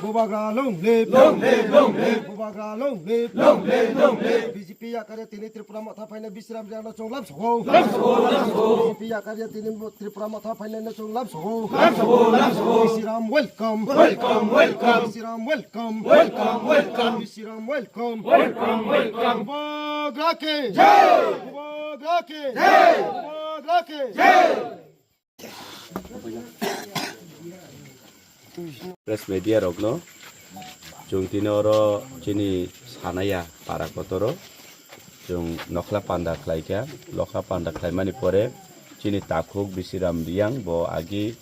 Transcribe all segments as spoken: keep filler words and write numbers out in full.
Bubagra long live, long live, long live. Bubagra long live, long live, long live. B J P yakarya tini Tripura motha phaina Bisram Riyang no chwng lam sogo. Lam sogo, lam sogo. B J P yakarya tini Tripura motha phaina no chwng lam sogo. Lam sogo, lam sogo. Bisram welcome. Welcome, welcome. Bisram welcome. Welcome, welcome. Bisram welcome. Welcome, welcome. Bubagra ke jai. Bubagra ke jai. Bubagra ke jai. Press media rokno chwng tini oro chini sanaya para kotoro chwng nokhla panda khlaikha, nokhla panda khlaimani pore chini takhuk Bisram Riyang bo agi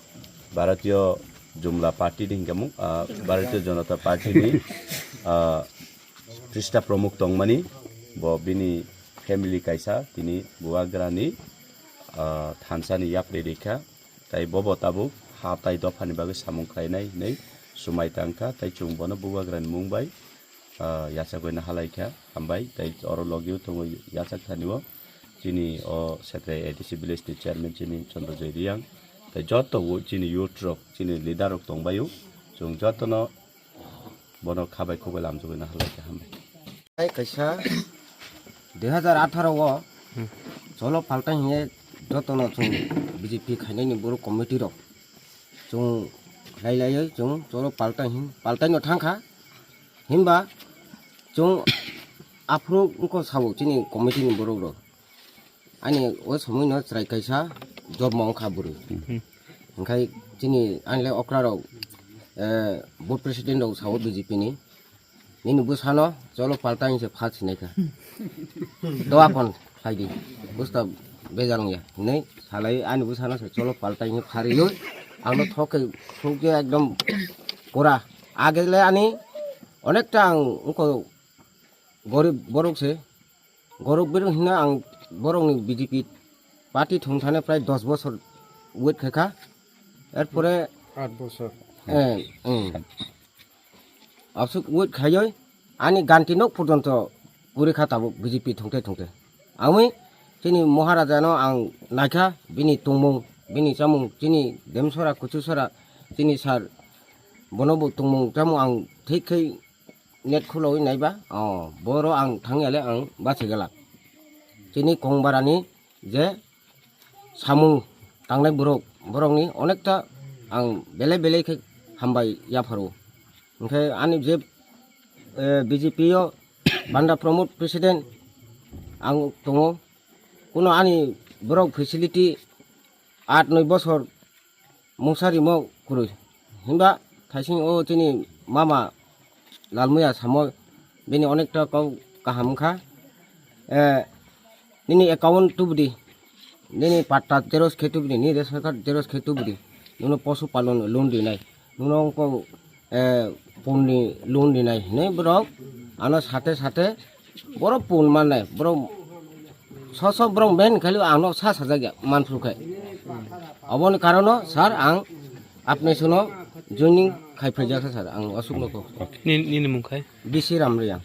Bharatiya Jumla Party ni hinkamung, ah, Bharatiya Janata Party ni, ah, Krista Pramukh tongmani, bo bini family kaisa tini Bubagrani, ah, thansani yapri rikha, tai bobo tabuk ha tai dophani bagwi samung khlainai hinwi swmai tangkha, tai chwng bono Bubagrani mung bai, ah, yachagwi nahalaikha, hambai, tai oro logio tongo yachak thani o chini o Setrai A D C village ni chairman chini Chandra Joy Riyang, tai joto o chini youth rok, chini leader rok tongbaio, chwng jotono bono khabai khukbai lamjagwi nahalaikha, hambai. Hai kaisa dui hazar atharo o cholo paltai hinwi jotono chwng B J P khainani borok committee rok chwng khlai laiwi chwng cholo paltai hin paltai no thangkha hinba chwng aphuru wngkha sabo chini committee ni borok rok. Ani o somoi no chwrai kaisa job ma wngkha bwrwi. Hwnkhe chini ani le okra rok, eh, board president rok sao B J P ni. Nini bwsano cholo palta hinse phat sinai kha. Doa kon khlai di. Busta bejal wngya. Hinwi salai ani bwsano se cholo palta hinwi pharwi. Ang no thok khe thok khe ekdom pura. Age le ani onekta ang wngkha gorib borok se. Gorok bereng hino ang borokni B J P party thwng thani prai dos bosor wait khaikha. Erpore Aat bosor. Eh, hmm. Aswk wait khaioi ani ganti nok porjonto puri kha tabuk B J P thwngte thwngte. Amwi chini Maharaja no ang naikha bini tongmung, bini chamung, chini demsora kuchusora, chini sir bono bo tongmung chamung ang thik khai net khuloi naiba, oh, boro ang thangyale ang bachigalak. Chini kongbarani je samung tangnai borok, borokni onekta ang belai belai khe hambai yapharo. Hwnkhe ani je, eh, B J P o Banda Pramod president ang tongo. Kuno ani borok facility aat noi bosor mungsa rimo kwrwi. Hinba thaising o chini mama Lalmuya samo bini onekta kok kaham wngkha. Eh, nini account tubudi, nini patta xerox khe tubudi, nini ration card xerox khe tubudi, nono posu palon loan rinai, nono wngkha eh, punni loan rinai hinwi borok ano sate sate borok pun mannai borok so so borok ben khali ano sa sajak ya manphru khai. Oboni karono sir ang apni suno joining khai phaijak sir ang asuk noko. Ni, nini mung khai? B C Ramriyang.